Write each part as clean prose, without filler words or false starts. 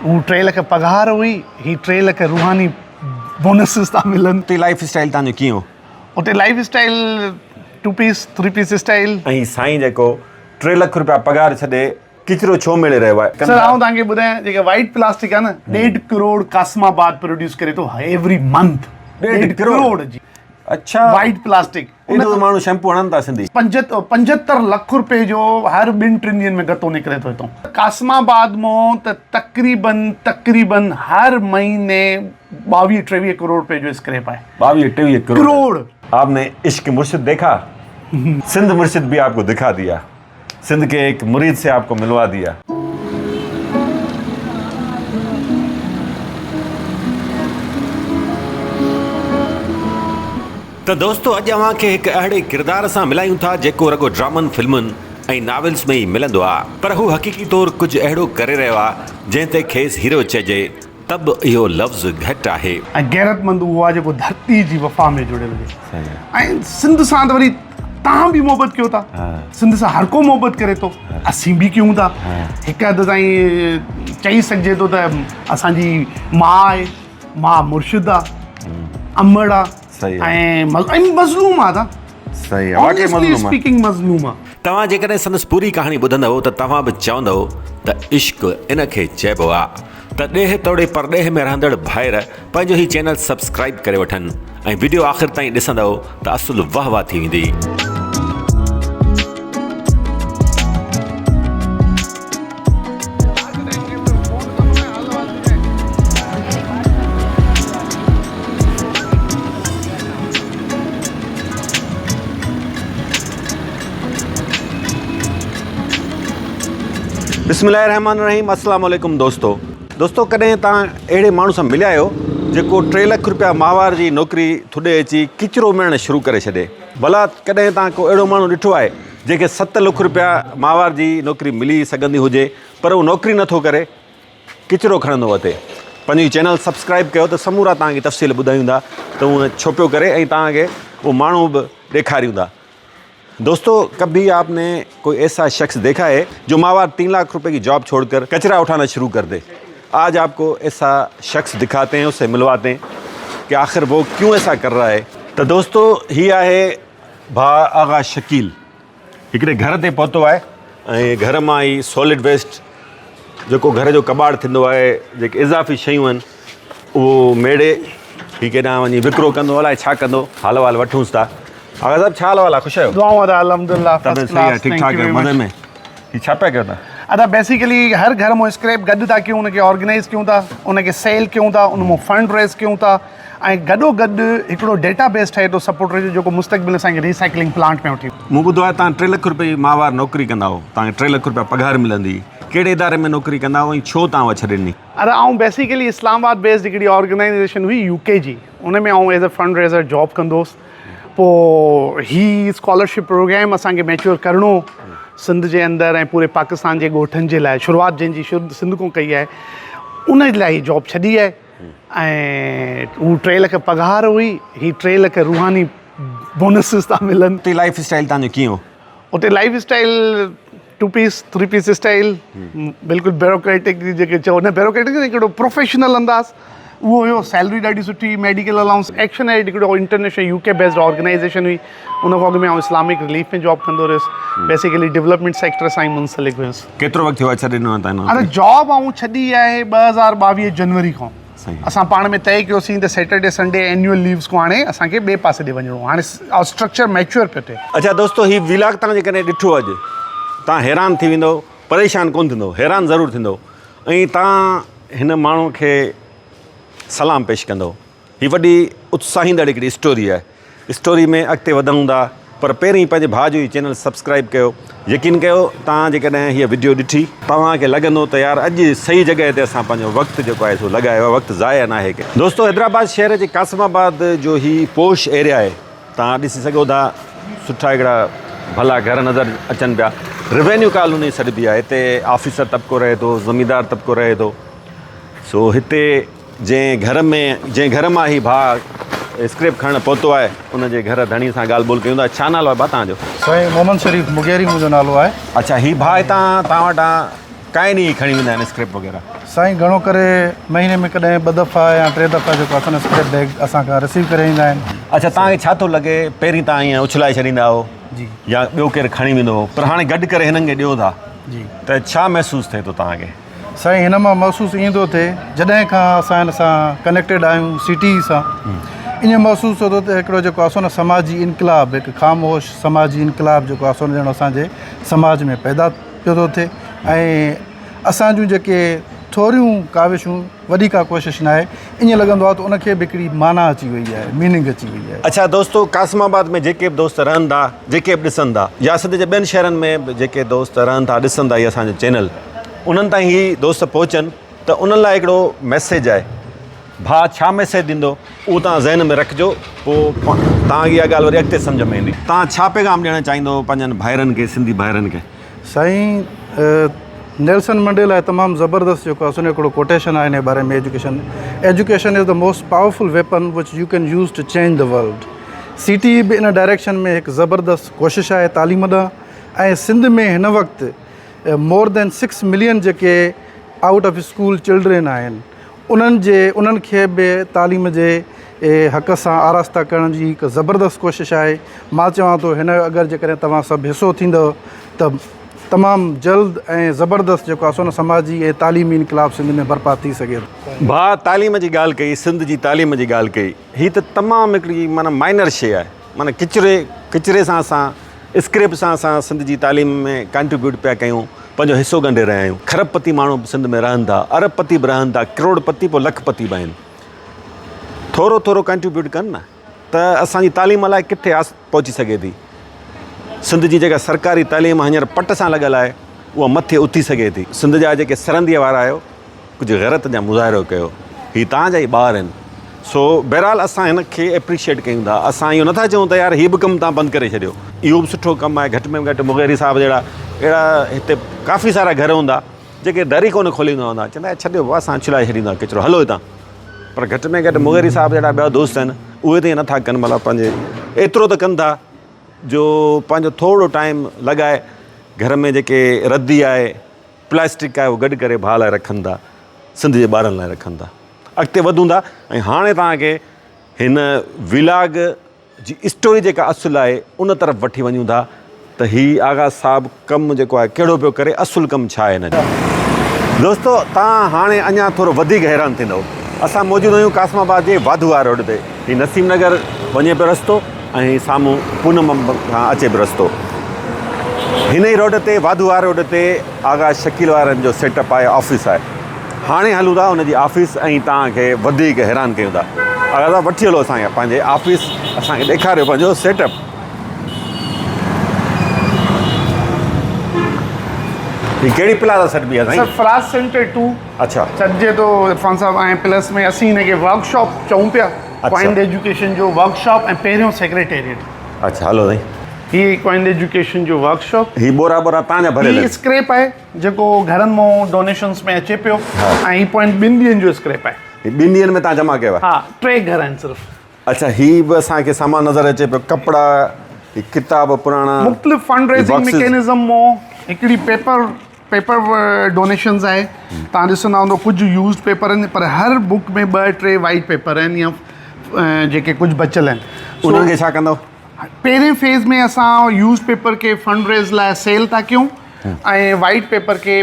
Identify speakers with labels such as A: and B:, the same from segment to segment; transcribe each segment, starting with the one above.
A: هو ٽي لک پگهار هئي، هي ٽي لک روحاني بونسز ٿا ملن.
B: اتي لائيف اسٽائيل توهان جو ڪيئن هو؟
A: اتي life style two piece, three piece style.
B: ۽ سائين جيڪو ٽي لک روپيا پگهار ڇڏي ڪچرو ڇو ميڙي رهيو آهي؟
A: سر آئون توهان کي ٻڌايان جيڪا وائيٽ پلاسٽڪ آهي نه ڏيڍ ڪروڙ قاسم آباد پروڊيوس ڪري ٿو ايوري منٿ ڏيڍ ڪروڙ جي
B: اڇا
A: وائيٽ پلاسٽڪ
B: ايڏو ته ماڻهو شيمپو هڻن ٿا سنڌي.
A: 75 لک روپيه جو هر ٻن ٽن ڏينهن ۾ گتو نڪري ٿو هتون قاسم آباد مون ته تقريبن تقريبن هر مهيني 22 23 ڪروڙ روپيه جو اسڪريپ آهي.
B: 22 23 ڪروڙ. آپ ني عشق مرشد ديکا سنڌ مرشد بي آپ ڪو دکا ديا سنڌ ڪي ايڪ مريد سي آپ ڪو ملوا ديا. ته دوستو اڄ اوهان کي هڪ اهڙي ڪردار سان ملايون ٿا جيڪو رڳو ڊرامن فلمن ۽ ناولز ۾ ئي ملندو آ پر هو حقيقي طور ڪجهه اهڙو ڪري رهيو آ جنهن تي کيس هيرو چئجي ته به اهو لفظ گهٽ آهي.
A: ۽ غيرتمند اهو آهي جيڪو ڌرتي جي وفا ۾ جڙيل هجي ۽ سنڌ سان ته وري توهان به محبت ڪيو ٿا سنڌ سان هر ڪو محبت ڪري ٿو اسين به ڪيون ٿا هڪ حد تائين چئي سگهجي ٿو ته اسان جي ماء آهي ماء مرشد آ امڙ آ ۽ مظلوم آ ته
B: صحيح آ واقعي مظلوم آ
A: اسپيڪنگ مظلوم آ.
B: توهان جيڪڏهن سندس پوري ڪهاڻي ٻڌندؤ ته توهان به چوندؤ ته عشق ان کي چئبو آ ته ڏيهه توڙي پرڏيهه ۾ رهندڙ ڀائر پنهنجو هي چينل سبسڪرائيب ڪري وٺن ۽ وڊيو آخر تائين ڏسندؤ ته اصل واه واه ٿي ويندي. بسم الله الرحمن الرحيم السلام عليڪم دوستو دوستو ڪڏهن توهان اهڙي ماڻهو سان مليا آهيو جيڪو ٽي لک روپيا ماهوار جي نوڪري ٿڏي اچي ڪچرو ميڙڻ شروع ڪري ڇڏي ڀلا ڪڏهن توهان ڪو اهڙو ماڻهو ڏٺو آهي جنهن کي ست لک روپيا ماهوار جي نوڪري ملي سگهندي هجي پر هو نوڪري نٿو ڪري ڪچرو کڻندو وتي. پنهنجو چينل سبسڪرائب ڪيو ته سمورا توهان کي تفصيل ٻڌايون ٿا ته هو ڇو پيو ڪري ۽ توهان کي اهو ماڻهو به ڏيکاريون ٿا. دوستو ڪڀي آپ ني ڪوئي ايسا شخص ديکا هي جو ماهوار تين لاک روپي ڪي جاب ڇوڙ ڪر ڪچرا اٺانا شروع ڪر the آج آپ ڪو ايسا شخص دکاتي هين اسي ملواتي هين ڪي آخر وو ڪيون ايسا ڪر رها هي. ته دوستو هي آهي ڀاء آغا شڪيل. هڪڙي گهر تي پهتو آهي ۽ گهر مان ئي سالڊ ويسٽ جيڪو گهر جو ڪٻاڙ ٿيندو آهي جيڪي اضافي شيون آهن اهو ميڙي هي ڪيڏانهن وڃي وڪرو ڪندو الائي ڇا ڪندو حال احوال وٺونس ٿا آغا صاحب ڇا حال احوال آهي خوش آهيو
A: دعائون ادا الحمدلله
B: طبيعت صحيح آهي ٺيڪ ٺاڪ آهيو مزي ۾ هي ڇا پيا ڪيو ٿا
A: ادا بيسيڪلي هر گهر مون اسڪريپ گڏ ٿا ڪيون ان کي آرگنائز ڪيون ٿا ان کي سيل ڪيون ٿا ان مون فنڊ ريز ڪيون ٿا ۽ گڏو گڏ هڪڙو ڊيٽا بيس ٺهي ٿو سپورٽر جو جيڪو مستقبل اسان کي ريسائيڪلنگ پلانٽ ۾ وٺي.
B: مون ٻڌو آهي توهان ٽي لک روپيه جي ماهوار نوڪري ڪندا هئو، توهان کي ٽي لک روپيا پگهار ملندي هئي، ڪهڙي اداري ۾ نوڪري ڪندا هئو ۽ ڇو توهان اها ڇڏي ڏني؟
A: ادا آئون بيسيڪلي اسلام آباد بيسڊ هڪڙي آرگنائيزيشن هئي يو ڪي جي ان ۾ آئون as a fund raiser job ڪندو هوس پوء هي اسڪالرشپ پروگرام اسان کي ميچوئر ڪرڻو هو سنڌ جي اندر ۽ پوري پاڪستان جي ڳوٺن جي لاء شروعات جنهن جي سنڌ کان ڪئي آهي ان لاء هي جاب ڇڏي آهي. ۽ هو ٽي لک پگهار هئي هي ٽي لک روحاني بونسز ٿا ملن.
B: اتي لائيف اسٽائيل توهان جو ڪيئن هو؟
A: اتي life style two piece three piece style بلڪل بيوروڪريٽڪ جيڪي چئو نه بيوروڪريٽڪ نه هڪڙو پروفيشنل انداز اهو هيو سيلري ڏاڍي سٺي ميڊيڪل الائونس ايڪشن ايڊ هڪڙو انٽرنيشنل يو ڪي بيسڊ آرگنائيزيشن هئي ان کان اڳ ۾ آئون اسلامڪ رليف ۾ جاب ڪندو رهيس بيسيڪلي ڊولپمينٽ سيڪٽر سان ئي منسلڪ هيس.
B: ڪيترو وقت ٿيو آهي ڇڏي ڏنو آهي تان
A: نوڪري؟ جاب آئون ڇڏي آهي 2022 جنوري کان اسان پاڻ ۾ طئي ڪيوسين ته سيٽرڊي سنڊي اينيول ليوز کان هاڻي اسان کي ٻئي پاسي ڏي وڃڻو هاڻي اسٽرڪچر ميچوئر پيو ٿئي.
B: اڇا دوستو هي ويلاگ تان جيڪڏهن ڏٺو اڄ تان حيران ٿي ويندو پريشان ڪون ٿيندو حيران ضرور ٿيندو ۽ تان هن ماڻهو کي سلام پيش ڪندو. هي وڏي اتساهيندڙ هڪڙي اسٽوري آهي. اسٽوري ۾ اڳتي وڌون ٿا پر پهرين پنهنجي ڀاء جو هي چينل سبسڪرائب ڪيو. يقين ڪيو توهان جيڪڏهن هيء وڊيو ڏٺي توهان کي لڳندو ته يار اڄ صحيح جڳهه تي اسان پنهنجو وقت جيڪو آهي سو لڳايو آهي وقت ضايع ناهي ڪيو. دوستو حيدرآباد شهر جي قاسم آباد جو هي پوش ايريا آهي توهان ڏسي سگهو ٿا سٺا هڪڙا ڀلا گهر نظر اچن پيا روينيو ڪالوني سڏبي آهي هتي آفيسر طبقو رهي ٿو زميندار طبقو رهي ٿو سو هتي جنهن گهر ۾ جنهن گهر مان هي ڀاء اسڪريپ کڻڻ پهتو آهي ان جي گهر ڌڻي سان ڳالهه ٻولهه ڪيون ٿا ڇا نالو آهي ڀاء توهان جو؟
C: سائين محمد شريف مغيري منهنجو نالو آهي.
B: اڇا هي ڀاء هتان توهان وٽان ڪائين ڏينهن کڻي ويندا آهن اسڪريپ وغيره؟
C: سائين گهڻو ڪري مهيني ۾ ڪڏهن ٻه دفعا يا ٽي دفعا جيڪو اسان اسڪريپ بيگ اسان کان رسيو ڪري ايندا آهن.
B: اڇا توهان کي ڇا ٿو لڳي پهرين توهان ائين اڇلائي ڇڏيندا هو
C: جي
B: يا ٻيو ڪير کڻي ويندو هو پر هاڻي گڏ ڪري هنن کي ڏيو ٿا
C: جي
B: ته ڇا محسوس ٿئي ٿو توهان کي؟
C: سائين هن مان محسوس ائين ٿو ٿئي جڏهن کان اسان هن سان ڪنيڪٽيڊ آهيون سي ٽي اي سان ائين محسوس ٿو ٿئي ته هڪڙو جيڪو آهي سو نه سماجي انقلاب هڪ خاموش سماجي انقلاب جيڪو آهي سو نه ڄڻ اسان جي سماج ۾ پيدا پيو ٿو ٿئي ۽ اسان جون جيڪي ٿوريون ڪاوشون وڏي ڪا ڪوشش ناهي ائين لڳندو آهي ته ان کي به هڪڙي معنيٰ اچي وئي آهي ميننگ اچي وئي آهي.
B: اڇا دوستو قاسم آباد ۾ جيڪي به دوست رهن ٿا جيڪي به ڏسن ٿا يا سنڌ جي ٻين شهرن ۾ به جيڪي دوست رهن ٿا ڏسن ٿا هي اسان جو چينل انهن تائين هي دوست پهچن ته انهن لاء هڪڙو ميسيج آهي ڀاء ڇا ميسيج ڏيندو اهو توهان ذهن ۾ رکجو پوء توهان کي اها ڳالهه وري اڳتي سمجهه ۾ ايندي. توهان ڇا پيغام ڏيڻ چاهيندو پنهنجن ڀائرن کي سنڌي ڀائرن کي.
C: سائين نيلسن منڊيلا تمام زبردست جيڪو آهي سو هڪڙو ڪوٽيشن آهي ان باري ۾ education education is the most powerful weapon which you can use to change the world C T E به ان ڊائريڪشن ۾ هڪ زبردست ڪوشش آهي تعليم ڏانهن ۽ سنڌ ۾ هن وقت مور دين سڪس ملين جيڪي آئوٽ آف اسڪول چلڊرين آهن انهن جي انهن کي به تعليم جي حق سان آراسته ڪرڻ جي هڪ زبردست ڪوشش آهي مان چوان ٿو هن اگر جيڪڏهن توهان سڀ حصو ٿيندؤ ته تمام جلد ۽ زبردست جيڪو آهي سو نه سماجي ۽ تعليمي انقلاب سنڌ ۾ برپا ٿي سگهي ٿو.
B: ڀاء تعليم جي ڳالهه ڪئي سنڌ جي تعليم جي ڳالهه ڪئي هي ته تمام هڪڙي معنيٰ مائنر شيء آهي معنيٰ ڪچري ڪچري سان اسان اسڪريپ سان اسان سنڌ جي تعليم ۾ ڪانٽريبيوٽ پيا ڪيون پنهنجو حصو ڳنڍي رهيا آهيون کرب پتي ماڻهو به سنڌ ۾ رهن ٿا ارب پتي به رهن ٿا ڪروڙ پتي پوء لک پتي به آهن ٿورو ٿورو ڪانٽريبيوٽ ڪن نه ته اسان جي تعليم الائي ڪٿي آس پهچي سگهي ٿي سنڌ جي جيڪا سرڪاري تعليم هينئر پٽ سان لڳل آهي اها مٿي اٿي سگهي ٿي سنڌ جا جيڪي سرنديء وارا آهيو ڪجهه غيرت جا مظاهرو ڪيو هي توهان جا ئي ٻار آهن سو بهرحال اسان هن کي اپريشيٽ ڪيون ٿا اسان اهو نٿا چئون ته يار هي به ڪم توهان بند ڪري ڇڏيو اهو به سٺو ڪم آهي گهٽ ۾ گهٽ مغيري صاحب جهڙا اهڙا هتي ڪافي سارا گهر هوندا جيڪي در ئي ڪونه کوليندا هوندا چوندا ڇڏيو بابا اسان اڇلائي ڇڏيندا ڪچرو هلو هتان پر گهٽ ۾ گهٽ مغيري صاحب جهڙا ٻيا دوست آهن اهي ته ائين نٿا ڪن مطلب پنهنجي ايترو ته ڪن ٿا جو پنهنجو ٿورو ٽائيم لڳائي گهر ۾ جيڪي ردي آهي پلاسٽڪ آهي اهو گڏ ڪري ڀاء لاء رکن ٿا سنڌ جي ٻارن لاء رکن ٿا اڳتي وڌون ٿا ۽ هاڻي توهان کي هن ولاگ جي اسٽوري جيڪا اصل آهي ان طرف وٺي وڃون ٿا ته هي آغا صاحب ڪم جيڪو آهي ڪهڙو پيو ڪري اصل ڪم ڇا آهي هن جو. دوستو توهان هاڻي اڃا ٿورو وڌيڪ حيران ٿيندؤ اسان موجود آهيون قاسم آباد جي واڌو واري روڊ تي هي نسيم نگر وڃي پيو رستو ۽ سامهون پونم کان اچي پيو رستو. هن ئي روڊ تي واڌو واري روڊ تي آغا شڪيل وارن جو سيٽ اپ آهي آفيس آهي. هاڻي هلون ٿا ان جي آفيس ۽ توهان کي وڌيڪ حيران ڪيون ٿا. آغا صاحب وٺي هلو اسان کي پنهنجي آفيس اسان کي ڏيکاريو پنهنجو سيٽ اپ. هي ڪهڙي پلازا سڏبي آهي سائين؟
A: سر فراز سينٽر 2
B: اڇا
A: سڏجي ٿو عرفان صاحب ۽ پلس ۾ اسين هن کي ورڪشاپ چئون پيا. ڪوائنڊ ايجوڪيشن جو ورڪشاپ ۽ پهريون سيڪريٽريٽ.
B: اڇا هلو سائين.
A: هي ڪوائنڊ ايجوڪيشن جو ورڪشاپ.
B: هي ٻورا ٻورا تان جا ڀريل آهن.
A: هي اسڪريپ آهي جيڪو گهرن مون ڊونيشنس ۾ اچي پيو ۽ هي پوائنٽ ٻن ڏينهن جو اسڪريپ آهي.
B: هي ٻن ڏينهن ۾ تان جمع ڪيو آهي.
A: ها ٽي گهر آهن صرف.
B: اڇا هي به اسان کي سامان نظر اچي پيو ڪپڙا هي ڪتاب پراڻا.
A: مختلف فنڊ ريزنگ مڪينزم مون هڪڙي پيپر پيپر ڊونيشنز آهي توهان ڏسندا هوندو ڪجهه يوزڊ پيپر آهن پر هر بڪ ۾ ٻه ٽي وائيٽ پيپر آهن يا جيڪي ڪجهه بچيل آهن
B: انهن کي ڇا ڪندو؟
A: پهرين فيز ۾ اسان يوزڊ پيپر کي فنڊ ريز لاء سيل ٿا ڪيون ۽ وائيٽ پيپر کي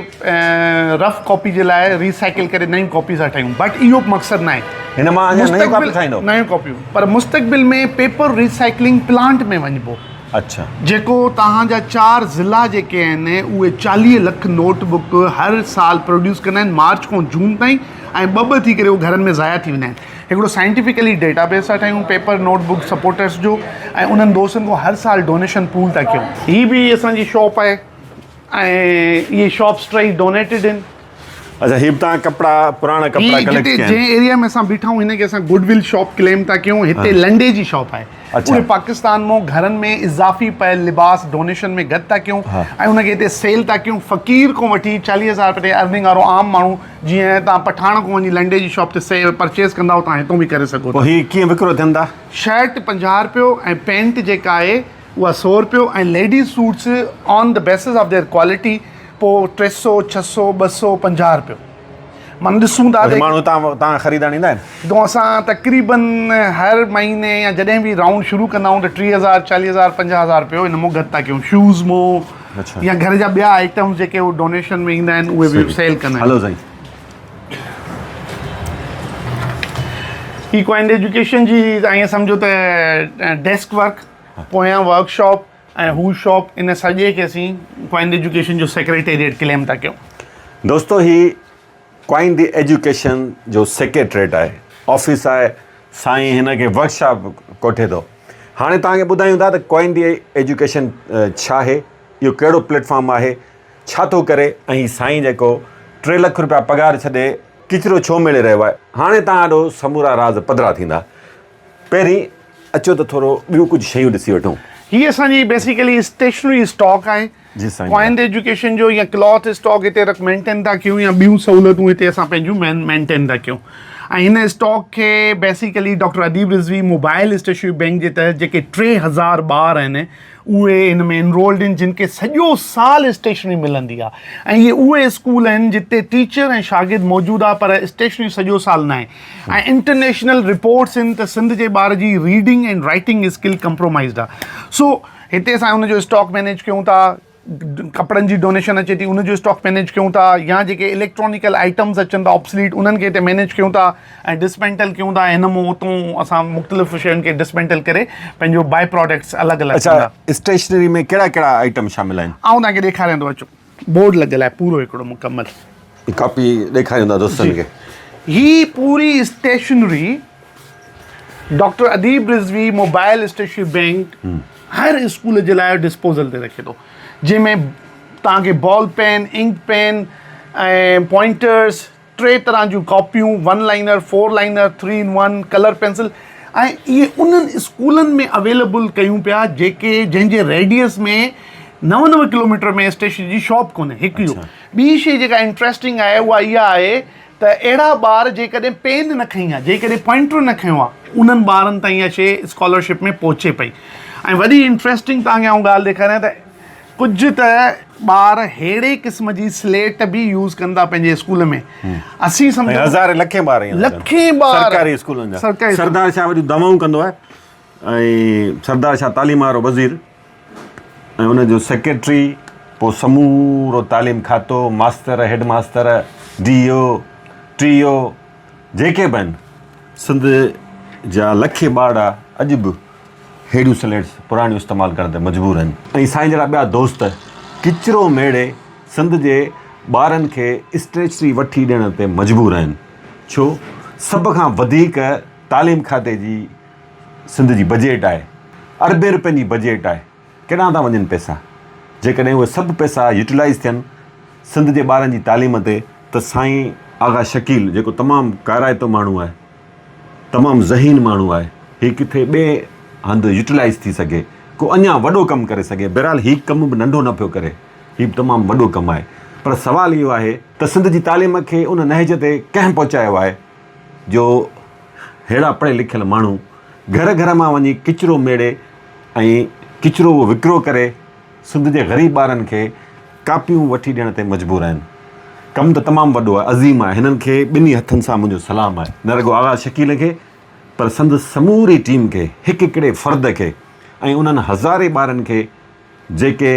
A: رف ڪاپي جي لاء ريسائيڪل ڪري نيون ڪاپيز ٿا ٺاهيون بٽ اهو مقصد ناهي
B: هن مان اڃا نيون ڪاپيون ٺاهيندو
A: نيون ڪاپيون پر مستقبل ۾ پيپر ريسائيڪلنگ پلانٽ ۾ وڃبو
B: اڇا.
A: جيڪو توهان جا چار ضلعا جيڪي آهن اهي 40 لک نوٽ بڪ هر سال پروڊيوس ڪندا آهن مارچ کان جون تائين ۽ ٻه ٻه ٿي ڪري اهي گهرن ۾ ضايع ٿي ويندا آهن هڪڙو سائنٽيفڪلي ڊيٽا بيس ٿا ٺاهيون پيپر نوٽ بڪ سپورٽرس جو ۽ انهن دوستن کان هر سال ڊونيشن پول ٿا ڪيون. هي به اسان جي شاپ آهي ۽ اهي شاپس ٽئي ڊونيٽيڊ آهن.
B: اڇا هي به توهان ڪپڙا پراڻا ڪپڙا ڪليڪٽ ڪيا آهن.
A: جنهن ايريا ۾ اسان بيٺا آهيون هن کي اسان گڊ will shop ڪليم ٿا ڪيون هتي لنڊي جي شاپ آهي اهي پاڪستان مون گهرن ۾ اضافي پيل لباس ڊونيشن ۾ گڏ ٿا ڪيون ۽ ان کي هتي سيل ٿا ڪيون فقير کان وٺي 40 هزار رپئي تائين ارننگ وارو عام ماڻهو جيئن توهان پٺاڻ کان وڃي لنڊي جي شاپ تي سيل پرچيز ڪندا آهيو توهان هتون به ڪري سگهو
B: ٿا. هي ڪيئن وڪرو ٿين ٿا؟
A: شرٽ 50 رپيو ۽ پينٽ جيڪا آهي اها 100 رپيو ۽ ladies suits on the basis of their quality. پوء 300، 600، 200، 50 رپيو معنيٰ ڏسون ٿا ته
B: ماڻهو تان تان خريدڻ ايندا آهن.
A: تو اسان تقريبن هر مهيني يا جڏهن به رائونڊ شروع ڪندا آهيون ته 3000، 40000، 50000 رپيو ان مون گڏ ٿا ڪيون شوز مون يا گهر جا ٻيا آئٽمز جيڪي هو ڊونيشن ۾ ايندا آهن اهي به سيل ڪندا آهيون.
B: هلو سائين.
A: هي ڪوائنڊ ايجوڪيشن جي ائين سمجهو ته ڊيسڪ ورڪ پويان ورڪشاپ ۽ هو شاپ ان سڄي کي اسين ڪوائنڊ ايجوڪيشن جو سيڪريٽيريٽ ڪليم ٿا ڪيون.
B: دوستو هي ڪوائنڊ ايجوڪيشن جو سيڪريٽريٽ آهي آفيس آهي سائين هن کي ورڪشاپ ڪوٺي ٿو هاڻي توهان کي ٻڌايون ٿا ته ڪوائنڊ ايجوڪيشن ڇا آهي اهو ڪهڙو پليٽ فارم آهي ڇا ٿو ڪري ۽ سائين جيڪو 3 لک روپيا پگهار ڇڏي ڪچرو ڇو ميڙي رهيو آهي هاڻي توهان آڏو سمورا راز پڌرا ٿيندا پهرين اچو ته ٿورو ٻيون ڪجهه شيون ڏسي وٺون.
A: هي اسان جي بيسيڪلي اسٽيشنري اسٽاڪ آهي.
B: جي سائين.
A: ڪوائنڊ ايجوڪيشن جو يا ڪلاٿ اسٽاڪ هتي رک مينٽين ٿا ڪيون يا ٻيون سهولتون هتي اسان پنهنجون مينٽين ٿا ڪيون ۽ هن اسٽاڪ کي basically doctor Adeeb Rizvi mobile stationery bank جي تحت جيڪي 3000 ٻار آهن اهي هن ۾ انرولڊ آهن جن کي سڄو سال اسٽيشنري ملندي آهي ۽ اهي اهي اسڪول آهن جتي ٽيچر ۽ شاگرد موجود آهي پر اسٽيشنري سڄو سال ناهي ۽ انٽرنيشنل رپورٽس آهن ته سنڌ جي ٻار جي ريڊنگ ۽ رائٽنگ اسڪل ڪمپرومائزڊ آهي سو هتي اسان ان جو اسٽاڪ مينيج ڪيون ٿا ڪپڙن جي ڊونيشن اچي ٿي ان جو اسٽاڪ مينيج ڪيون ٿا يا جيڪي اليڪٽرانيڪل آئٽمز اچن ٿا آبسليٽ انهن کي هتي مينيج ڪيون ٿا ۽ ڊسمينٽل ڪيون ٿا هن مون اتون اسان مختلف شين کي ڊسمينٽل ڪري پنهنجو بائي پراڊڪٽس الڳ الڳ
B: اڇا اسٽيشنري ۾ ڪهڙا ڪهڙا آئٽم شامل آهن؟
A: آئون توهان کي ڏيکاريان ٿو اچو بورڊ لڳل آهي پورو هڪڙو مڪمل.
B: ڪاپي ڏيکاريون ٿا دوستن کي.
A: هي پوري stationery doctor Adeeb Rizvi mobile stationery bank هر اسڪول جي لاء ڊسپوزل تي رکي ٿو جنهن ۾ توهان کي بال پين انڪ پين ۽ پوائنٽرس ٽي طرح جون ڪاپيون one liner four liner three in one colour pencil ۽ اهي انهن اسڪولن ۾ اويليبل ڪيون پيا جيڪي جنهن جي ريڊيس ۾ 99 ڪلوميٽر ۾ اسٽيشن جي شاپ ڪونهي هڪ اهو ٻي شي جيڪا انٽريسٽنگ آهي اها اها آهي ته اهڙا ٻار جيڪڏهن پين نه کنئي آهي جيڪڏهن پوائنٽر نه کنيو آهي انهن ٻارن تائين اها شي اسڪالرشپ ۾ پهچي پئي ۽ وڏي انٽريسٽنگ توهان کي آئون ڳالهه ڏيکاريان ته ڪجهه ته ٻار ههڙي قسم جي سليٽ به يوز ڪن ٿا پنهنجي اسڪول ۾ اسين سمجهون
B: هزارين لکين ٻار ائين
A: لکين ٻار
B: سرڪاري اسڪولن جا
A: سرڪاري
B: سردار شاهه وڏيون دوائون ڪندو آهي ۽ سردار شاهه تعليم وارو وزير ۽ ان جو سيڪريٽري پوء سمورو تعليم کاتو master head master D O T O جيڪي به آهن سنڌ جا لکين ٻارڙا اڄ به ههڙيون سليٽس پراڻيون استعمال ڪرڻ تي مجبور آهن ۽ سائين جهڙا ٻيا دوست ڪچرو ميڙي سنڌ جي ٻارن کي اسٽريچري وٺي ڏيڻ تي مجبور آهن ڇو سڀ کان وڌيڪ تعليم کاتي جي سنڌ جي بجيٽ آهي اربين روپين جي بجيٽ آهي ڪيڏانهن ٿا وڃن پئسا جيڪڏهن اهي سڀ پئسا يوٽيلائز ٿين سنڌ جي ٻارن جي تعليم تي ته سائين آغا شڪيل جيڪو تمام ڪارائتو ماڻهو آهي تمام ذهين ماڻهو آهي هي ڪٿي ٻئي هنڌ يوٽيلائز ٿي سگهي ڪو اڃا وڏو ڪم ڪري سگهي بهرحال هي ڪم به ننڍو نه پيو ڪري هي به تمام وڏو ڪم آهي پر سوال اهو آهي ته سنڌ جي تعليم کي ان نهج تي ڪنهن پهچايو آهي جو ههڙا پڙهيل لکيل ماڻهو گهر گهر مان وڃي ڪچرو ميڙي ۽ ڪچرو وڪرو ڪري سنڌ جي غريب ٻارن کي ڪاپيون وٺي ڏيڻ تي مجبور آهن. ڪم ته تمام وڏو آهي، عظيم آهي. هنن کي ٻنهي هٿن سان منهنجو سلام آهي. نه رڳو آغا شڪيل کي پر سندس سموري ٽيم کي، هڪ هڪڙي فرد کي ۽ انهن هزارين ٻارن کي جيڪي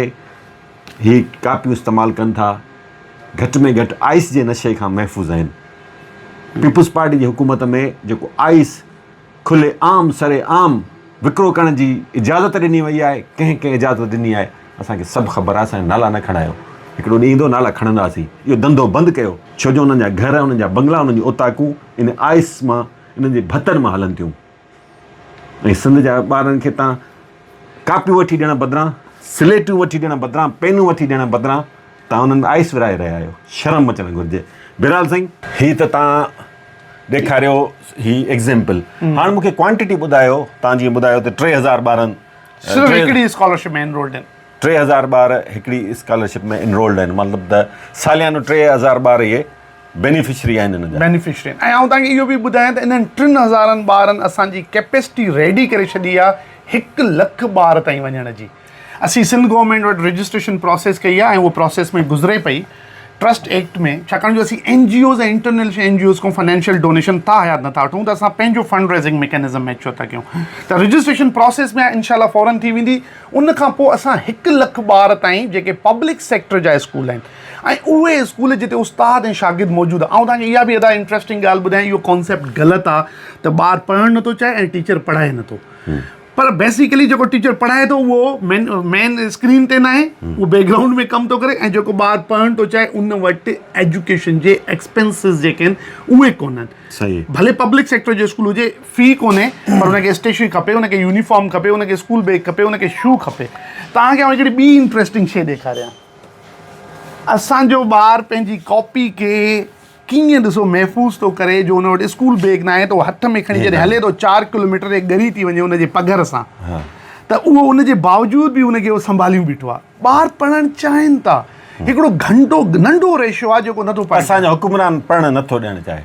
B: هي ڪاپيون استعمال ڪن ٿا، گهٽ ۾ گهٽ آئس جي نشي کان محفوظ آهن. پيپلز پارٽي جي حڪومت ۾ جيڪو آئس کلي عام سري عام وڪرو ڪرڻ جي اجازت ڏني وئي آهي، ڪنهن ڪنهن اجازت ڏني آهي اسان کي سڀ خبر آهي، اسان جا نالا نه کڻايو، هڪڙو ڏينهن ايندو نالا کڻنداسين، اهو ڌنڌو بند ڪيو، ڇو جو انهن جا گهر، انهن جا بنگلا، انهن جون اوطاقون ان آئس مان، انهن جي ڀتن مان هلن ٿيون ۽ سنڌ جا ٻارن کي تان ڪاپيون وٺي ڏيڻ بدران، سليٽون وٺي ڏيڻ بدران، پينون وٺي ڏيڻ بدران تان انهن ۾ آئس ورهائي رهيا آهيو، شرم اچڻ گهرجي. بهرحال سائين هي ته تان ڏيکاريو هي ايگزيمپل هاڻ مونکي ڪوانٽيٽي ٻڌايو تان جيئن ٻڌايو ته 3000 ٻارن
A: صرف هڪڙي اسڪالرشپ ۾ انرولڊ آهن
B: 3000 ٻار هڪڙي اسڪالرشپ ۾ انرولڊ آهن مطلب ته ساليانو 3000 ٻار اهي بينيفشري آهن انهن جا
A: بينيفشري آهن ۽ آئون توهان کي اهو به ٻڌايان ته انهن 3000 ٻارن اسان جي ڪيپيسٽي ريڊي ڪري ڇڏي آهي هڪ لک ٻار تائين وڃڻ جي. اسين سنڌ گورنمينٽ وٽ رجسٽريشن پراسيس ڪئي آهي ۽ اهو پراسيس ۾ گذري پئي ٽرسٽ ايڪٽ ۾ ڇاڪاڻ جو اسين N G Os ۽ international N G Os کان فنانشل ڊونيشن تا حيات نٿا وٺون ته اسان پنهنجو فنڊ ريزنگ ميڪنزم ميچوئر ٿا ڪيون ته رجسٽريشن پراسيس ۾ انشاء الله فورن ٿي ويندي. ان کان پوء اسان هڪ لک ٻار تائين جيڪي پبلڪ سيڪٽر جا اسڪول آهن ۽ اهي اسڪول جتي استاد ۽ شاگرد موجود آهن. آئون توهان کي اها به ادا انٽريسٽنگ ڳالهه ٻڌايان اهو ڪانسيپٽ غلط آهي ته ٻار پڙهڻ نٿو چاهي ۽ ٽيچر پڙهائي نٿو پر بيسيڪلي جيڪو ٽيچر پڙهائي ٿو اهو مين مين اسڪرين تي ناهي اهو بيڪ گرائونڊ ۾ ڪم ٿو ڪري ۽ جيڪو ٻار پڙهڻ ٿو چاهي ان وٽ ايجوڪيشن جي ايڪسپينسز جيڪي آهن اهي ڪونهن. ڀلي پبلڪ سيڪٽر جو اسڪول هجي في ڪونهي پر ان کي اسٽيشنري کپي ان کي يونيفارم کپي ان کي اسڪول بيگ کپي ان کي شو کپي. توهان کي آئون هڪڙي ٻي انٽريسٽنگ شي ڏيکاريان. اسان جو ٻار پنهنجي ڪاپي کي ڪيئن ڏسو محفوظ ٿو ڪري جو ان وٽ اسڪول بيگ ناهي ته اهو هٿ ۾ کڻي جڏهن هلي ٿو 4 ڪلوميٽر ڳري ٿي وڃي ان جي پگهر سان ته اهو ان جي باوجود به ان کي اهو سنڀاليون بيٺو آهي. ٻار پڙهڻ چاهين ٿا. هڪڙو گهنٽو ننڍو ريشو آهي جيڪو نٿو پڙهڻ
B: اسان جا حڪمران پڙهڻ نٿو ڏيڻ چاهي.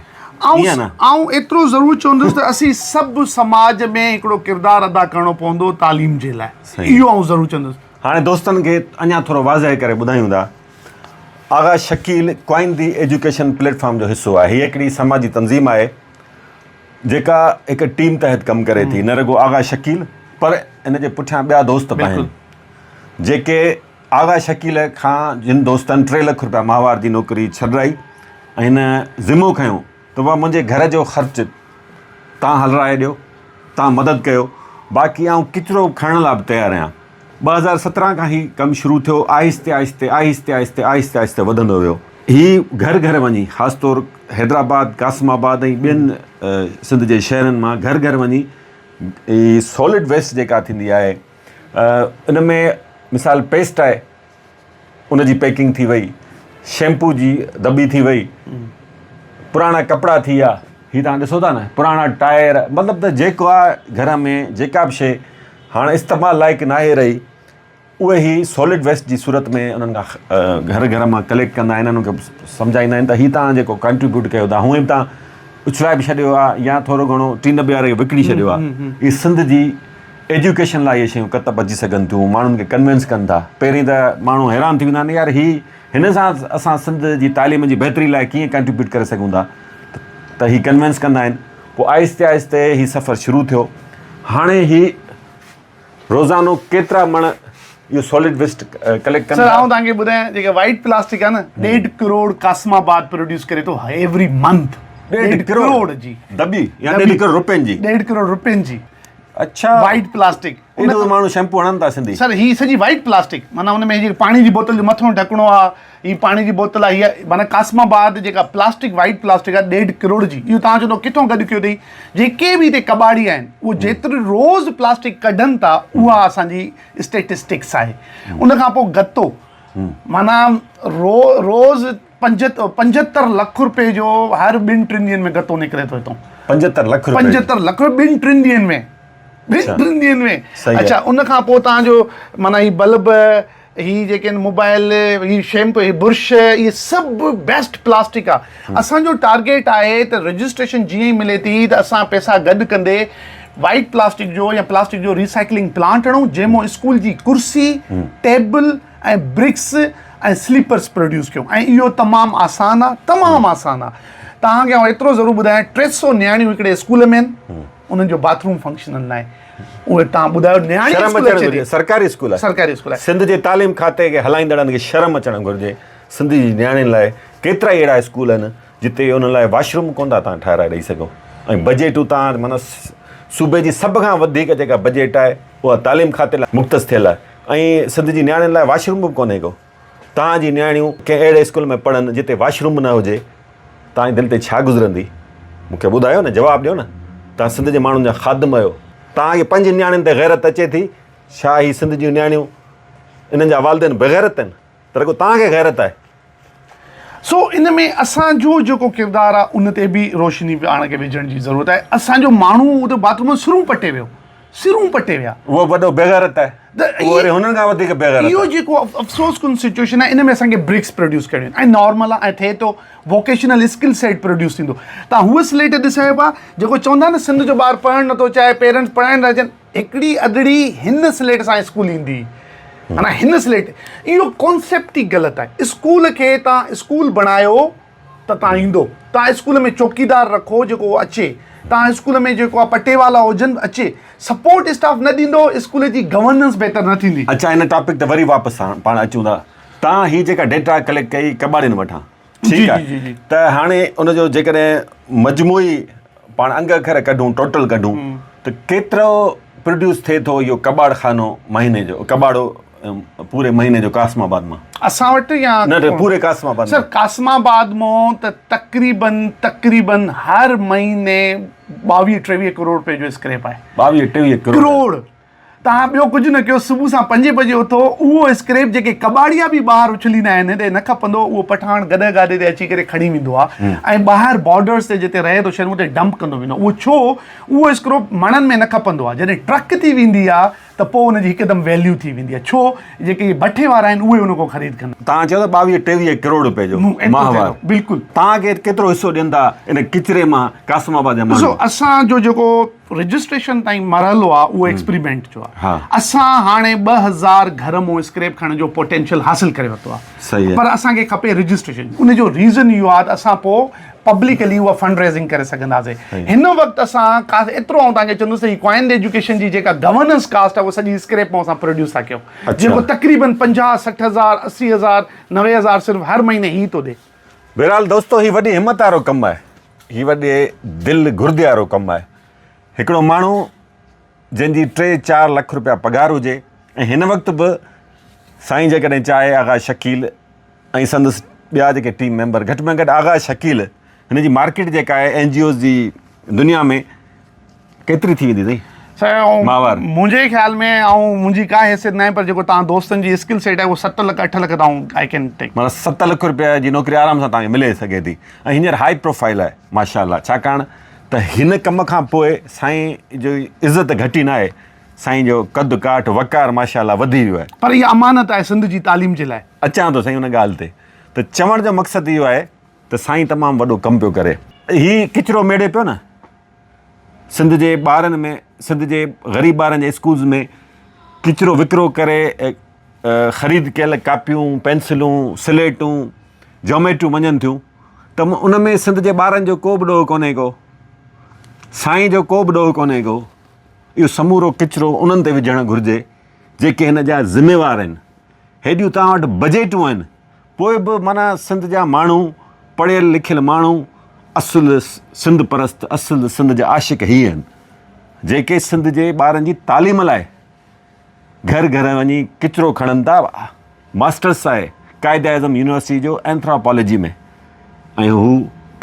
B: ائين نه؟
A: آئون ايترو ضرور چوندس ته اسين سڀ سماج ۾ هڪڙو ڪردار ادا ڪرڻو پوندو تعليم جي لاء. اهو آئون ضرور چوندس.
B: هاڻي دوستن کي اڃا ٿورو واضح ڪري ٻڌايون ٿا. آغا شڪيل ڪوائندي ايجوڪيشن پليٽ فارم جو حصو آهي. هيء هڪڙي سماجي تنظيم آهي جيڪا هڪ ٽيم تحت ڪم ڪري ٿي. نه رڳو آغا شڪيل پر ان جي پٺيان ٻيا دوست به آهن جيڪي آغا شڪيل کان جن دوستن 3 لک روپيا ماهوار جي نوڪري ڇڏرائي ۽ هن ذمو کنيو ته بابا منهنجي گهر جو خرچ تان هلرائي ڏيو، تان مدد ڪيو، باقي آئون ڪچرو کڻڻ لاء به تيار آهيان. 2017 کان هي ڪم شروع ٿيو، آهستي آهستي آهستي آهستي آهستي آهستي وڌندو ويو. هي گهر گهر وڃي خاص طور حيدرآباد، قاسم آباد ۽ ٻين سنڌ جي شهرن مان گهر گهر وڃي هي سالڊ ويسٽ جيڪا ٿيندي آهي ان ۾ مثال پيسٽ آهي ان جي پيڪنگ ٿي وئي، شيمپو جي دٻي ٿي وئي، پراڻا ڪپڙا ٿي ويا، هي تان ڏسو ٿا نه پراڻا ٽائر، مطلب ته جيڪو آ گهر ۾ جيڪا به شي هاڻ استعمال لائق ناهي رهي اهي هي سالڊ ويسٽ جي صورت ۾ انهن کان گهر گهر مان ڪليڪٽ ڪندا آهن، انهن کي سمجهائيندا آهن ته هي تان جيڪو ڪنٽريبيوٽ ڪيو ٿا هونئن به تان اڇلائي به ڇڏيو آ يا ٿورو گهڻو ٽي نبي واري کي وڪڻي ڇڏيو آ. هي سنڌ جي ايجوڪيشن لاء اهي شيون ڪتب اچي سگهن ٿيون، ماڻهن کي ڪنوينس ڪن ٿا. پهرين ته ماڻهو حيران ٿي ويندا آهن يار هي هن سان اسان سنڌ جي تعليم جي بهتري لاء ڪيئن ڪنٽريبيوٽ ڪري سگهون ٿا ته هي ڪنوينس ڪندا آهن. پوء آهستي آهستي هي سفر شروع ٿيو. هاڻي هي روزانو ڪيترا مڻ اهو سالڊ ويسٽ ڪليڪٽ ڪن
A: سر
B: ٿا؟
A: آئون توهان کي ٻڌايان جيڪا وائيٽ پلاسٽڪ آهي نه ڏيڍ ڪروڙ قاسم آباد پروڊيوس ڪري ٿو ايوري منٿ.
B: ڏيڍ ڪروڙ جي دٻي يا ڏيڍ ڪروڙ روپين جي؟
A: ڏيڍ ڪروڙ روپين جي.
B: اڇا
A: وائيٽ پلاسٽڪ
B: ايڏو ماڻهو شيمپو هڻن ٿا سنڌي.
A: سر هي سڄي وائيٽ پلاسٽڪ معنيٰ ان ۾ جيڪي پاڻي جي بوتل جو مٿو ڍڪڻو آ هي پاڻي جي بوتل آ هي معنيٰ قاسم آباد جيڪا پلاسٽڪ وائيٽ پلاسٽڪ آ ڏيڍ ڪروڙ جي اهو توهان چوندو ڪٿون گڏ ڪيو اٿئي جيڪي به هتي ڪٻاڙي آهن اهو جيتري روز پلاسٽڪ ڪڍن ٿا اها اسان جي اسٽيٽسٽڪس آهي ان کان پوء گتو معنيٰ رو روز 75 لک روپي جو هر ٻن ٽن ڏينهن ۾ گتو نڪري ٿو هتون.
B: 75 لک روپي جو.
A: 75 لک روپي ٻن ٽن ڏينهن ۾ ٻن ٽن ڏينهن ۾. اڇا ان کان پوء توهان جو معنيٰ هي بلب هي جيڪي آهن موبائل هي شيمپو هي برش اهي سڀ بيسٽ پلاسٽڪ آ. اسان جو ٽارگيٽ آهي ته رجسٽريشن جيئن ئي ملي ٿي ته اسان پئسا گڏ ڪندي وائيٽ پلاسٽڪ جو يا پلاسٽڪ جو ريسائيڪلنگ پلانٽ هڻون جنهن مان اسڪول جي ڪرسي ٽيبل ۽ برڪس ۽ سليپرس پروڊيوس ڪيون ۽ اهو تمام آسان آ تمام آسان آ توهان کي آئون ايترو ضرور ٻڌايان 300 نياڻيون هڪڙي اسڪول ۾ آهن انهن جو باٿ روم فنڪشنل ناهي اهي توهان ٻڌايو نياڻي
B: شرم
A: اسڪول
B: اچڻ
A: اچي
B: گهرجي
A: ٿي
B: سرڪاري اسڪول آهي
A: سرڪاري اسڪول آهي
B: سنڌ جي تعليم کاتي کي هلائيندڙن کي شرم اچڻ گهرجي سنڌ جي نياڻين لاء ڪيترا ئي اهڙا اسڪول آهن جتي انهن لاء واش روم ڪونه ٿا توهان ٺاهرائي ڏئي سگهو ۽ بجيٽون توهان معنيٰ صوبي جي سڀ کان وڌيڪ جيڪا بجيٽ آهي اها تعليم کاتي لاء مختص ٿيل آهي ۽ سنڌ جي نياڻين لاء واش روم به ڪونهي ڪو. توهان جي نياڻيون ڪنهن اهڙي اسڪول ۾ پڙهن جتي واش روم نه هجي، توهان جي دل تي ڇا گذرندي؟ مون کي ٻڌايو نه، جواب ڏيو نه. توهان سنڌ جي ماڻهن جا خادم آهيو. توهان کي پنهنجين نياڻين تي غيرت اچي ٿي؟ ڇا هي سنڌ جون نياڻيون انهن جا والدين بيغيرت آهن؟ ته رڳو توهان کي غيرت آهي.
A: سو ان ۾ اسان جو جيڪو ڪردار آهي ان تي به روشني پاڻ کي وجهڻ جي ضرورت آهي. اسان جو ماڻهو اتي باٿ روم ۾ سرون پٽي ويو، سرون پٽي ويا.
B: اهو وڏو بيغيرت آهي. اهو وري هنن کان وڌيڪ بيغيرت آهي.
A: اهو جيڪو افسوس ڪن سچوئيشن آهي ان ۾ اسان کي برڪس پروڊيوس ڪرڻيون آهن ۽ نارمل آهي ۽ ٿئي ٿو ووڪيشنل اسڪل سيٽ پروڊيوس ٿيندو. تان هوء سليٽ ڏسايو پيا جيڪو چوندا آهن نه سنڌ جو ٻار پڙهڻ نٿو چاهي پيرنٽس پڙهائڻ نٿا چاهين هڪڙي اڌڙي هن سليٽ سان اسڪول ايندي. معنيٰ هن سليٽ اهو ڪانسيپٽ ئي غلط آهي. اسڪول کي توهان اسڪول بڻايو ته توهان ايندو، توهان اسڪول ۾ چوڪيدار رکو جيڪو اچي، توهان اسڪول ۾ جيڪو آهي پٽيوالا هجن اچي، سپورٽ اسٽاف نه ڏيندو اسڪول جي گورننس بهتر نه ٿيندي.
B: اڇا ان ٽاپڪ تي وري واپس پاڻ اچون ٿا. توهان هي جيڪا ڊيٽا ڪليڪٽ ڪئي ڪٻاڙين وٽان ٺيڪ آهي ته هاڻي ان جو جيڪڏهن مجموعي پاڻ انگ اکر ڪڍون ٽوٽل ڪڍون ته ڪيترو پروڊيوس ٿئي ٿو اهو ڪٻاڙ خانو مهيني جو ڪٻاڙو پوري مهيني جو قاسم آباد مان
A: اسان وٽ يا
B: نه نه پوري قاسم آباد
A: سر قاسم آباد مان ته تقريبن تقريبن هر مهيني 22 23 ڪروڙ روپيه جو اسڪريپ آهي
B: 22 23
A: ڪروڙ توهان ٻيو ڪجهه نه ڪيو، صبح سان پنجين بجي اٿو، اهو اسڪريپ جيڪي ڪٻاڙيا به ٻاهر اڇليندا آهن، هتي نه کپندو، اهو پٺاڻ گڏهه گاڏي تي اچي ڪري کڻي ويندو آهي ۽ ٻاهر بارڊرز تي جتي رهي ٿو شهر ۾ اتي ڊمپ ڪندو ويندو آهي، اهو ڇو؟ اهو اسڪريپ مڻن ۾ نه کپندو آهي، جڏهن ٽرڪ ٿي ويندي آهي ته پوء ان جي هڪدم ويليو ٿي ويندي آهي، ڇو؟ جيڪي اهي بٺي وارا آهن اهي ان کان خريد ڪندا آهن.
B: توهان چيو ته ٻاويهه ٽيويهه ڪروڙ روپيه جو ماهوار.
A: بلڪل.
B: توهان کي ڪيترو حصو ڏين ٿا ان ڪچري مان قاسم آباد جا ماڻهو؟
A: ڏسو اسان جو جيڪو رجسٽريشن تائين مرحلو آ اهو ايڪسپريمينٽ جو آ اسان هاڻي 2000 گهر مون اسڪريپ کڻڻ جو پوٽينشل حاصل ڪري ورتو آ پر اسان کي کپي رجسٽريشن ان جو ريزن اهو آ ته اسان پو پبلڪلي اها فنڊ ريزنگ ڪري سگهنداسي هن وقت اسان ڪا ايترو آئون توهان کي چوندس ته هي ڪوائن ايجوڪيشن جي جيڪا گورننس ڪاسٽ آ اها سڄي اسڪريپ مون اسان پروڊيوس ٿا ڪيون جيڪو تقريبن 50 60 هزار 80 هزار 90 هزار صرف هر مهيني هي ٿو ڏي.
B: بهرحال دوستو هي وڏي همت وارو ڪم آهي. هي وڏي دل گردي وارو ڪم آهي. هڪڙو ماڻهو جنهن جي ٽي چار لک روپيا پگهار هجي ۽ هن وقت به سائين جيڪڏهن چاهي آغا شڪيل ۽ سندس ٻيا جيڪي ٽيم ميمبر گهٽ ۾ گهٽ آغا شڪيل هن جي مارڪيٽ جيڪا آهي اين جي اوز جي دنيا ۾ ڪيتري ٿي ويندي سائين؟
A: سائين منهنجي خيال ۾ آئون منهنجي ڪا حيثيت ناهي پر جيڪو توهان دوستن جي اسڪل سيٽ آهي اهو ست لک اٺ لک ته آئون I can ٽيڪ.
B: معنيٰ ست لک روپيا جي نوڪري آرام سان توهان کي ملي سگهي ٿي ۽ هينئر هائي پروفائيل آهي ماشاء الله ڇاڪاڻ ته هن ڪم کان پوء سائين جي عزت گهٽي ناهي سائين جو قد ڪاٺ وقار ماشاء الله وڌي ويو آهي.
A: پر اها امانت آهي سنڌ جي تعليم جي لاء.
B: اچان ٿو سائين ان ڳالهه تي ته چوڻ جو مقصد اهو آهي ته سائين تمام وڏو ڪم پيو ڪري. هي ڪچرو ميڙي پيو نه سنڌ جي ٻارن ۾ سنڌ جي غريب ٻارن جي اسڪولز ۾ ڪچرو وڪرو ڪري خريد ڪيل ڪاپيون پينسلون سليٽون جاميٽريون وڃن ٿيون ته ان ۾ سنڌ جي ٻارن جو ڪو به ڏوهه ڪونهي ڪو سائين جو ڪو به ڏوهه ڪونهي ڪو اهو سمورو ڪچرو انهن تي وجهڻ گهرجي جيڪي هن جا ذميوار آهن هيڏيون توهان وٽ بجيٽون آهن پوء به معنيٰ سنڌ جا ماڻهو پڙهيل لکيل ماڻهو اصل سنڌ پرست اصل سنڌ جا عاشق هي آهن جيڪي سنڌ جي ٻارن جي تعليم لاء گهر گهر وڃي ڪچرو کڻن ٿا ماسٽرس آهي قائد اعظم يونيورسٽي جو اينٿراپالاجي ۾ ۽ هو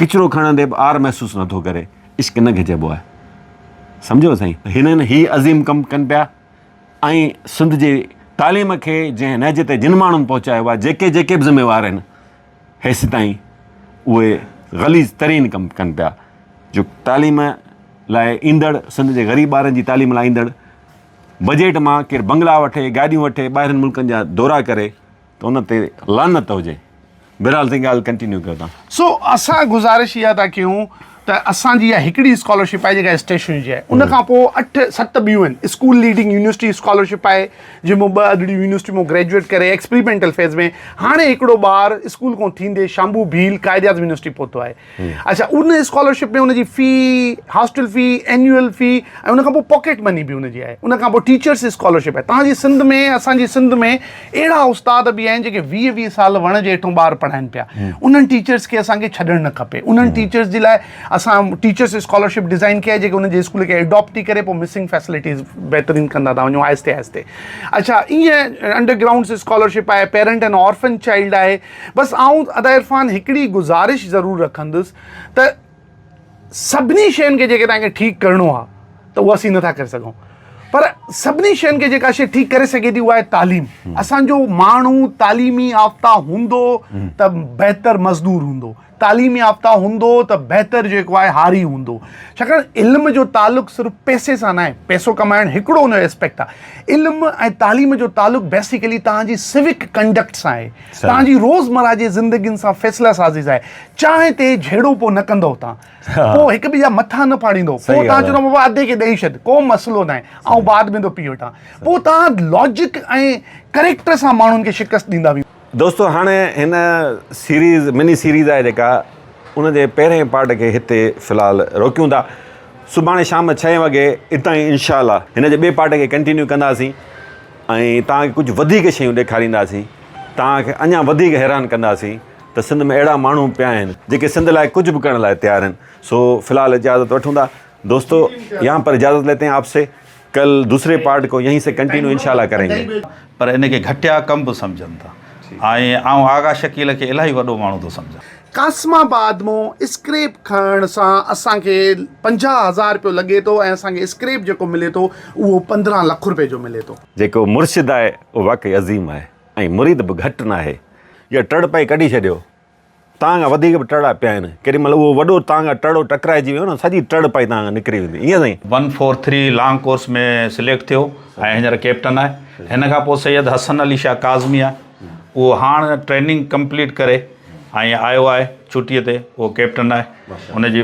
B: ڪچرو کڻندي به آر محسوس نٿو ڪري عشق نه کي چئبو آهي سمجهو سائين هنن هي عظيم ڪم ڪن پيا ۽ سنڌ جي تعليم کي جنهن نهج تي جن ماڻهن پهچايو آهي جيڪي جيڪي به ذميوار آهن هيستائين اهي غليظ ترين ڪم ڪن پيا جو تعليم لاء ايندڙ سنڌ جي غريب ٻارن جي تعليم لاء ايندڙ بجيٽ مان ڪير بنگلا وٺي گاڏيون وٺي ٻاهرين ملڪن جا دورا ڪري ته ان تي لعنت هجي بهرحال سائين ڳالهه ڪنٽينيو ڪيو تان.
A: سو اسان گذارش اها ٿا ڪيون ته اسان جي اها هڪڙي اسڪالرشپ آهي جيڪا اسٽيشنري جي آهي ان کان پوء اٺ ست ٻيون آهن اسڪول ليڊنگ يونيورسٽي اسڪالرشپ آهي جنهن مان ٻه اڌڙيون يونيورسٽي مان گريجوئيٽ ڪري ايڪسپريمينٽل فيز ۾ هاڻي هڪڙو ٻار اسڪول کان ٿيندي شامبو ڀيل قائد اعظم يونيورسٽي پهتو آهي اڇا ان اسڪالرشپ ۾ ان جي في هاسٽل في اينيوئل في ۽ ان کان پوء پاڪيٽ مني به ان جي آهي ان کان پوء ٽيچرس اسڪالرشپ آهي توهان جي سنڌ ۾ اسان جي سنڌ ۾ اهڙا استاد به آهن جيڪي 20 20 سال وڻ جي هيٺون ٻار پڙهائن پيا انهن ٽيچرس کي اسان کي ڇڏڻ نه کپي انهن ٽيچرس جي لاء اسان ٽيچرس اسڪالرشپ ڊزائن ڪئي آهي جيڪي انهن جي اسڪول کي اڊاپٽ ٿي ڪري پوء مسنگ فيسلٽيز بهترين ڪندا ٿا وڃون آهستي آهستي اڇا ائين انڊر گرائونڊس اسڪالرشپ آهي پيرنٽ اينڊ آرفن چائلڊ آهي بس آئون ادا عرفان هڪڙي گذارش ضرور رکندس ته سڀني شين کي جيڪي توهان کي ٺيڪ ڪرڻو آهي ته اهو اسين نٿا ڪري سگهون پر سڀني شين کي جيڪا شي ٺيڪ ڪري سگهي ٿي اها آهي تعليم اسان جو ماڻهو تعليمي يافته هوندو ته بهتر مزدور هوندو تعليم يافته هوندو ته بهتر جيڪو آهي هاري هوندو ڇاڪاڻ علم جو تعلق صرف پئسي سان ناهي پئسو ڪمائڻ هڪڙو ان جو اسپيڪٽ آهي علم ۽ تعليم جو تعلق بيسيڪلي توهان جي سوڪ ڪنڊڪٽ سان آهي توهان جي روزمره جي زندگين سان فيصلا سازي سان آهي چانهه تي جهيڙو پوء نه ڪندو توهان پوء هڪ ٻئي جا مٿا نه ڦاڙيندو پوء توهان چوندو بابا اڌي کي ڏئي ڇڏ ڪو مسئلو ناهي آئون بعد ۾ ٿو پي وٺان پوء توهان لاجڪ ۽ ڪريڪٽر سان ماڻهن کي شڪست ڏيندا ويندو.
B: دوستو هاڻي هن سيريز مني سيريز آهي جيڪا ان جي پهرين پارٽ کي هتي في الحال روڪيون ٿا سڀاڻي شام ڇهين وڳي اتان ئي انشاء الله هن جي ٻئي پارٽ کي ڪنٽينيو ڪنداسين ۽ توهان کي ڪجهه وڌيڪ شيون ڏيکارينداسين توهان کي اڃا وڌيڪ حيران ڪنداسين ته سنڌ ۾ اهڙا ماڻهو پيا آهن جيڪي سنڌ لاء ڪجهه به ڪرڻ لاء تيار آهن سو في الحال اجازت وٺون ٿا دوستو يهان پر اجازت ليتي هين آپ سي ڪل دوسري پارٽ ڪو يهين سي ڪنٽينيو انشاء الله ڪرين گي.
D: پر ان کي گهٽيا ڪم به سمجهن ٿا ۽ آئون آغا شڪيل کي الاهي وڏو ماڻهو ٿو سمجهان.
A: قاسم آباد مون اسڪريپ کڻڻ سان اسان کي 50 ھزار رپيو لڳي ٿو ۽ اسان کي اسڪريپ جيڪو ملي ٿو اھو 15 لک رپئي جو ملي ٿو.
B: جيڪو مرشد آهي اهو واقعي عظيم آهي ۽ مريد به گهٽ ناهي. يا ٽڙ پائي ڪڍي ڇڏيو. تان کان وڌيڪ به ٽڙا پيا آهن. ڪيڏي مهل اهو وڏو تان کان ٽڙو ٽڪرائجي ويو نه سڄي ٽڙ پائي تان کان نڪري ويندي. ائين سائين.
D: One four three long course ۾ select ٿيو ۽ هينئر ڪيپٽن آهي. هن کان پوء سيد حسن علي شاهه ڪاظمي آهي اهو هاڻ ٽريننگ ڪمپليٽ ڪري ۽ آيو آهي ڇٽيء تي اهو ڪيپٽن آهي ان جي.